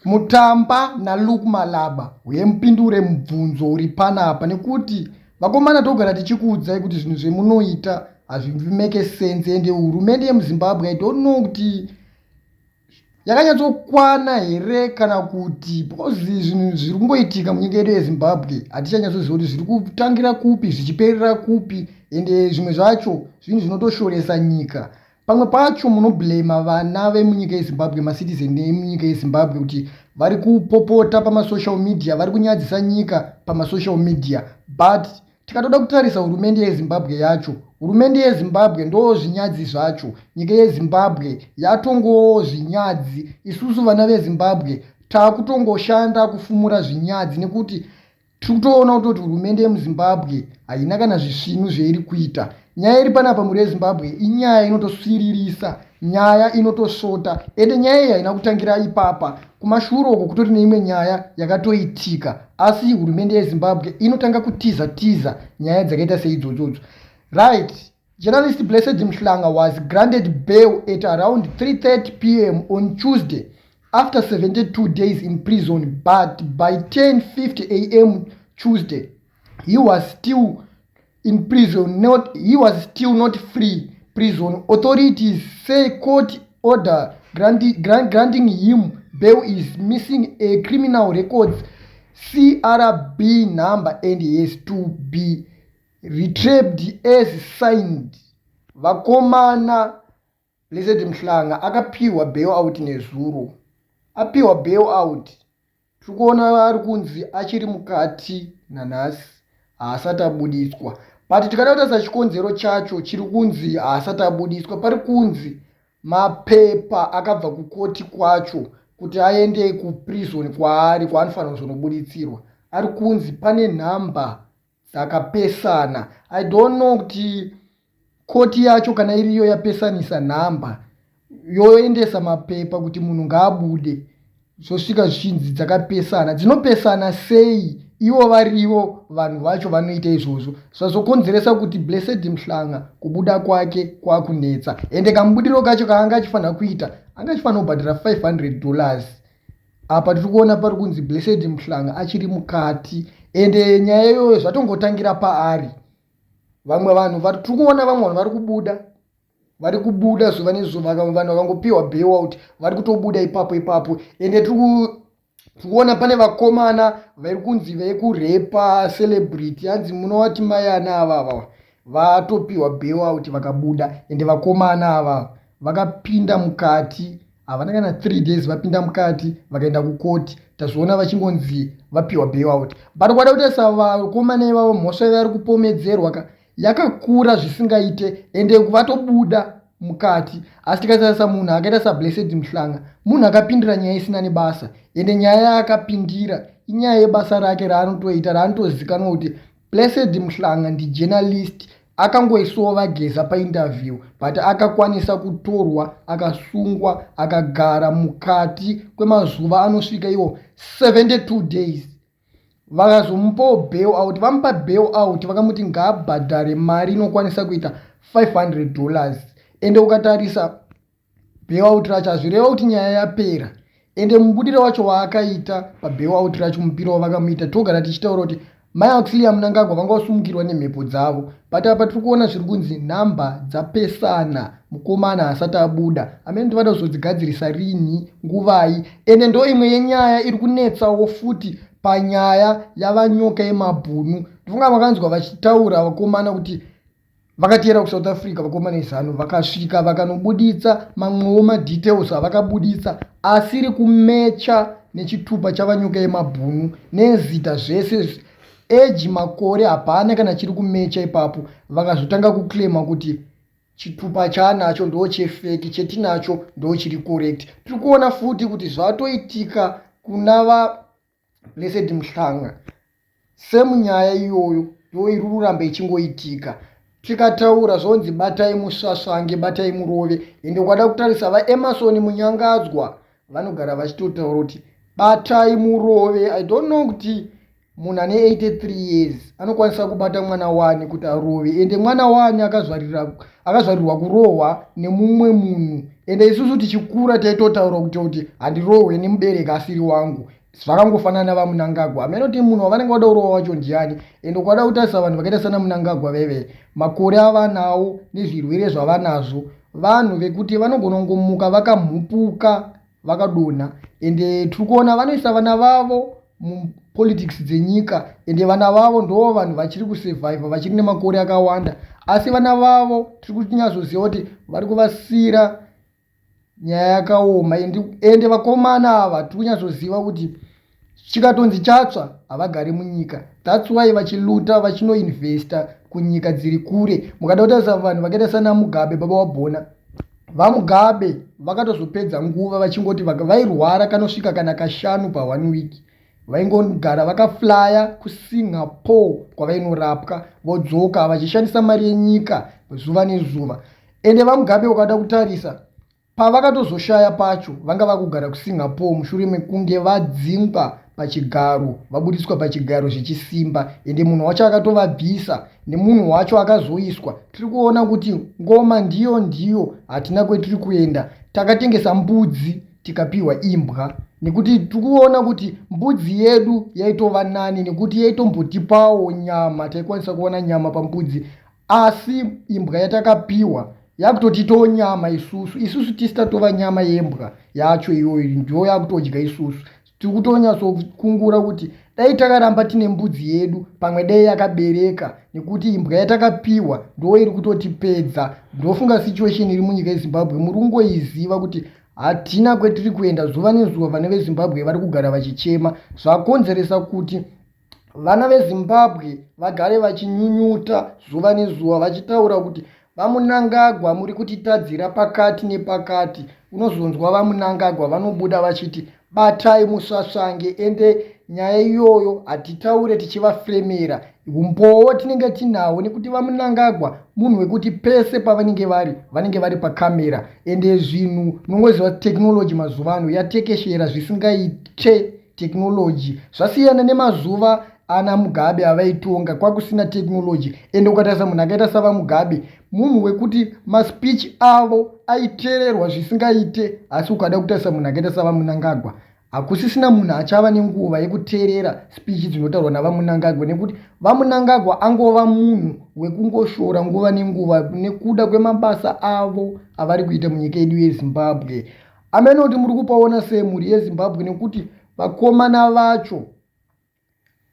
Mutamba naLuke Malaba uye mupindure mubvunzo uri panapa nekuti vakomana togara tichikuudzai kuti zvinhu zvemunoita hazvimake sense. Ende hurumende yemuZimbabwe, I don't know kuti yakanyatsokwana here kana kuti, because zvinhu zviri kungoitika munyika yedu yeZimbabwe hatichanyatsoziva kuti zviri kutangira kupi, zvichiperera kupi. Ende zvimwe zvacho zvinhu zvinotoshoresa nyika. Pamwe pacho munoblema vana vemunyika yeZimbabwe, macitizen emunyika yeZimbabwe, kuti vari kupopota pamasocial media, vari kunyadzisa nyika pamasocial media. But tikatoda kutarisa hurumende yeZimbabwe yacho, hurumende yeZimbabwe ndo zvinyadzi zvacho. Nyika yeZimbabwe yatongowo zvinyadzi. Isusu vana veZimbabwe taakutongoshanda kufumura zvinyadzi nekuti tiri kutoona kutoti hurumende yemuZimbabwe haina kana zvisvinu zveiri kuita. Nyaya iri panapa, mhuri yeZimbabwe, inyaya inotosiririsa, nyaya inotosvota. Ende nyaya iyi haina kutangira ipapa. Kumashure uko kutori neimwe nyaya yakatoitika, asi hurumende yeZimbabwe inotanga kutiza tiza nyaya dzakaita seidzodzo. Right. Journalist Blessed Mhlanga was granted bail at around 3:30 p.m. on Tuesday after 72 days in prison, but by 10:50 a.m. Tuesday he was still in prison, not he was still not free. Prison authorities say court order granting him bail is missing a criminal records CRB number and has to be retrieved as signed. Vakomana, Blessed Mhlanga akapiwa bail out nezuro. Apiwa bail out, tiri kuona ari kunzi achiri mukati nanhasi, haasati abudiswa. But tikada kutarisa chikonzero chacho chiri kunzi haasati abudiswa, pari kunzi mapepa akabva kukoti kwacho kuti aende kuprison kwaari kwaanofanira kuzonobuditsirwa, ari kunzi pane nhamba dzakapesana. I don't know kuti koti yacho kana iriyo yapesanisa nhamba, yoendesa mapepa kuti munhu ngaabude, zvosvika zvichinzi dzakapesana. Dzinopesana sei ivo varivo vanhu vacho vanoita izvozvo? Zvazokonzeresa kuti Blessed Mhlanga kubuda kwake kwakunetsa. Ende kamubudiro kacho kaanga achifanira kuita, anga achifanira kubhadhara $500. Apa tiri kuona pari kunzi Blessed Mhlanga achiri mukati. Ende nyaya iyoyo zvatongotangira paari. Vamwe vanhu tiri kuona, vamwe vanhu vari kubuda, vari kubuda zuva nezuva. Vanhu vakangopiwa bailout vari kutobuda ipapo ipapo. Ende tiri kuona pane vakomana vari kunzi vekurepa celebrity, hanzi munovati mai ana ava ava, vatopiwa bailout vakabuda. Ende vakomana ava vakapinda mukati, havana kana 3 days vapinda mukati, vakaenda kukoti, tazoona vachingonzi vapiwa bailout. But kwada kutarisa vakomana ivavo, mhosva yavari kupomedzerwa ka yakakura zvisingaite, ende vatobuda mukati. Asi tikatarisa munhu akaita saBlessed Mhlanga, munhu akapindira nyaya isina nebasa. Ende nyaya yaakapindira inyaya yebasa rake raanotoita, raanotozikanwa kuti Blessed Mhlanga ndijournalist. Akangoiswawo vaGeza painterview, but akakwanisa kutorwa, akasungwa, akagara mukati kwemazuva anosvika iwo 72 days. Vakazomupawo bail out. Vamupa bail out, vakamuti ngaabhadhare mari inokwanisa kuita $500. Ende ukatarisa bail out racho, hazvireva kuti nyaya yapera. Ende mubudiro wacho waakaita pabail out racho, mupiro wavakamuita, togara tichitaura kuti Mai Auxilia Mnangagwa vanga vasumukirwa nemhepo dzavo. But apa tiri kuona zviri kunzi nhamba dzapesana, mukomana asati abuda. Amene tovada kuzodzigadzirisa rini, nguvai? Ende ndo imwe yenyaya iri kunetsawo futi panyaya yaVaNyoka yeMabhunu. Ndifunga vakanzwa vachitaura vakomana kuti vakateera kuSouth Africa. Vakomana izano vakasvika vakanobuditsa mamwewo madetails avakabuditsa asiri kumecha nechitupa chaVaNyoka yeMabhunu, nezita, zvese, age, makore, hapana kana chiri kumecha ipapo. Vakazotanga kuclaima kuti chitupa chaanacho ndo chefake, chetinacho ndo chiri correct. Tiri kuona futi kuti zvatoitika kuna vaBlessed Mhlanga, semunyaya iyoyo ndo iri kuramba ichingoitika. Tikataura zvonzi batai musvasvange, batai murove. Ende ukada kutarisa vaEmmerson Mnangagwa vanogara vachitotaura kuti batai murove. I don't know kuti munhu ane 83 years anokwanisa kubata mwana wani kuti arove. Ende mwana wani akazvarirwa kurohwa nemumwe munhu. Ende isusu tichikura taitotaura kuti handirohwe nemubereki asiri wangu. Zvakangofanana navaMunangagwa. Hameno kuti munhu wavanenge vada kurova wacho ndiani. Ende ukada kutarisa vanhu vakaita sana Munangagwa veve, makore avanawo nezvirwere zvavanazvo, vanhu vekuti vanogona kungomuka vakamhupuka vakadonha. Ende tiri kuona vanoisa vana vavo mupolitics dzenyika, ende vana vavo ndo vanhu vachiri kusurvivha, vachiri nemakore akawanda, asi vana vavo tiri kunyatsoziva kuti vari kuvasiyira nyaya yakaoma. Ende vakomana ava tiri kunyatsoziva kuti chikatonzi chatsva havagari munyika. That's why vachiluta vachinoinvesta kunyika dziri kure. Mukada kutarisa vanhu vakaita sana Mugabe, baba waBhona, vaMugabe vakatozopedza nguva vachingoti vairwara kanosvika kana kashanu pa 1 week, vaingogara vakaflya kuSingapore kwavainorapwa, vodzoka vachishandisa mari yenyika zuva nezuva. Ende vaMugabe ukada kutarisa pavakatozoshaya pacho, vanga vakugara kuSingapore mushure mekunge vadzingwa pachigaro, vabudiswa pachigaro zvechisimba. Ende munhu wacho akatovabvisa nemunhu wacho akazoiswa, tiri kuona kuti ngoma ndiyo ndiyo, hatina kwetiri kuenda. Takatengesa mbudzi tikapiwa imbwa, nekuti tiri kuona kuti mbudzi yedu yaitova nani, nekuti yaitombotipawo nyama, taikwanisa kuona nyama pambudzi. Asi imbwa yatakapiwa yakutotitawo nyama isusu, isusu tisi tatova nyama yembwa yacho iyoyo, ndo yakutodya isusu. Tiri kutonyatsokungura kuti dai takaramba tine mbudzi yedu, pamwe dai yakabereka, nekuti imbwa yatakapiwa ndo iri kutotipedza. Ndofunga situation iri munyika yeZimbabwe muri kungoiziva kuti hatina kwetiri kuenda. Zuva nezuva vana veZimbabwe vari kugara vachichema, zvakonzeresa kuti vana veZimbabwe vagare vachinyunyuta zuva nezuva, vachitaura kuti vaMunangagwa muri kutitadzira pakati nepakati. Unozonzwa vaMunangagwa vanobuda vachiti batai musvasvange. Ende nyaya iyoyo hatitaure tichivafremera, umbowo tinenge tinawo, nekuti vaMunangagwa munhu wekuti pese pavanenge vari vanenge vari pakamera. Ende zvinhu munongoziva technology mazuva ano yatekeshera zvisingaite. Technology zvasiyana nemazuva ana Mugabe avaitonga, kwakusina technology. Ende ukatarisa munhu akaita savaMugabe, munhu wekuti maspeech avo aiteererwa zvisingaite. Asi ukada kutarisa munhu akaita savaMunangagwa, hakusisina munhu achava nenguva yekuteerera speech dzinotaurwa navaMunangagwa, nekuti vaMunangagwa angova munhu wekungoshora nguva nenguva nekuda kwemabasa avo avari kuita munyika yedu yeZimbabwe. Amene kuti muri kupaona sei mhuri yeZimbabwe, nekuti vakomana vacho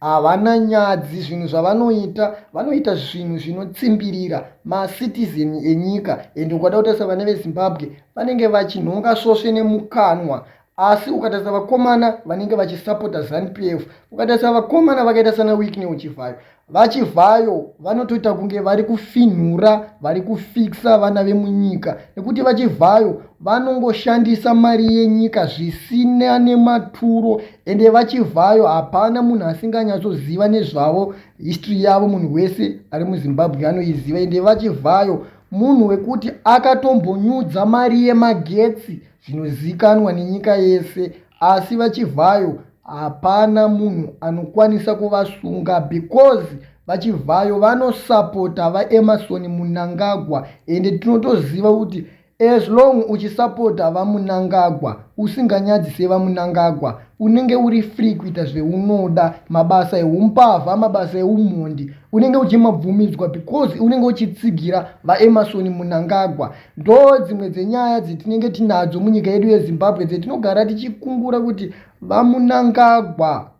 havana nyadzi. Zvinhu zvavanoita, vanoita zvinhu zvinotsimbirira macitizen enyika. Ende ukada kutarisa vana veZimbabwe vanenge vachinhonga svosve nemukanwa, asi ukatarisa vakomana vanenge vachisapota ZANU PF, ukatarisa vakomana vakaita sana Wicknell Chivhayo, vaChivhayo vanotoita kunge vari kufinhura, vari kufikisa vana vemunyika, nekuti vaChivhayo vanongoshandisa mari yenyika zvisina nematuro. Ende vaChivhayo hapana munhu asinganyatsoziva nezvavo, history yavo munhu wese ari muZimbabwe anoiziva. Ende vaChivhayo munhu wekuti akatombonyudza mari yemagetsi zvinozikanwa nenyika yese, asi vaChivhayo hapana munhu anokwanisa kuvasunga because vaChivhayo vanosapota vaEmerson Munangagwa. Ende tinotoziva kuti as long uchisapota vaMunangagwa, usinganyadzise vaMunangagwa, unenge uri free kuita zveunoda. Mabasa eumbavha, mabasa eumhondi unenge uchimabvumidzwa because unenge uchitsigira vaEmerson Munangagwa. Ndo dzimwe dzenyaya dzetinenge tinadzo munyika yedu yeZimbabwe dzetinogara tichikungura kuti vaMunangagwa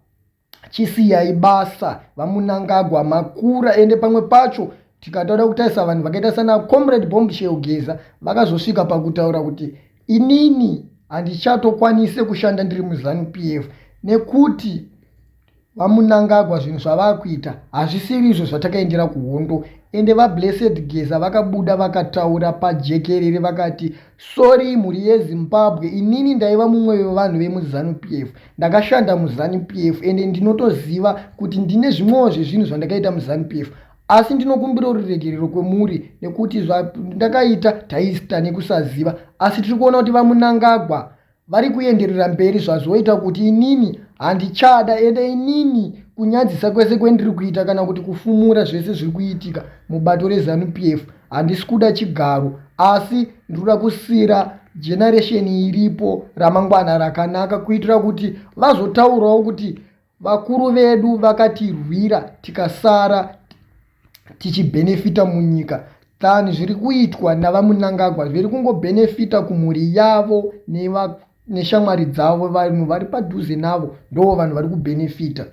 chisiyai basa, vaMunangagwa makura. Ende pamwe pacho tikatoda kutarisa vanhu vakaita sana Comrade Bombshell Geza, vakazosvika pakutaura kuti inini handichatokwanise kushanda ndiri muZANU PF nekuti vaMunangagwa zvinhu zvavakuita hazvisiri izvo zvatakaendera kuhondo. Ende vaBlessed Geza vakabuda vakataura pajekerere vakati, sorry mhuri yeZimbabwe, inini ndaiva mumwe wevanhu vemuZANU PF, ndakashanda muZANU PF, ende ndinotoziva kuti ndine zvimwewo zvezvinhu zvandakaita muZANU PF, asi ndinokumbira ruregerero kwemuri nekuti zvandakaita taista nekusaziva. Asi tiri kuona kuti vaMunangagwa vari kuenderera mberi, zvazoita kuti inini handichada. Ende inini kunyadzisa kwese kwendiri kuita kana kuti kufumura zvese zviri kuitika mubato reZANU PF, handisi kuda chigaro, asi ndinoda kusira generation iripo ramangwana rakanaka, kuitira kuti vazotaurawo kuti vakuru vedu vakatirwira tikasara tichibhenefita munyika, than zviri kuitwa navaMunangagwa zviri kungobhenefita kumhuri yavo neshamwari dzavo. Vanhu vari padhuze navo ndo vanhu vari kubhenefita.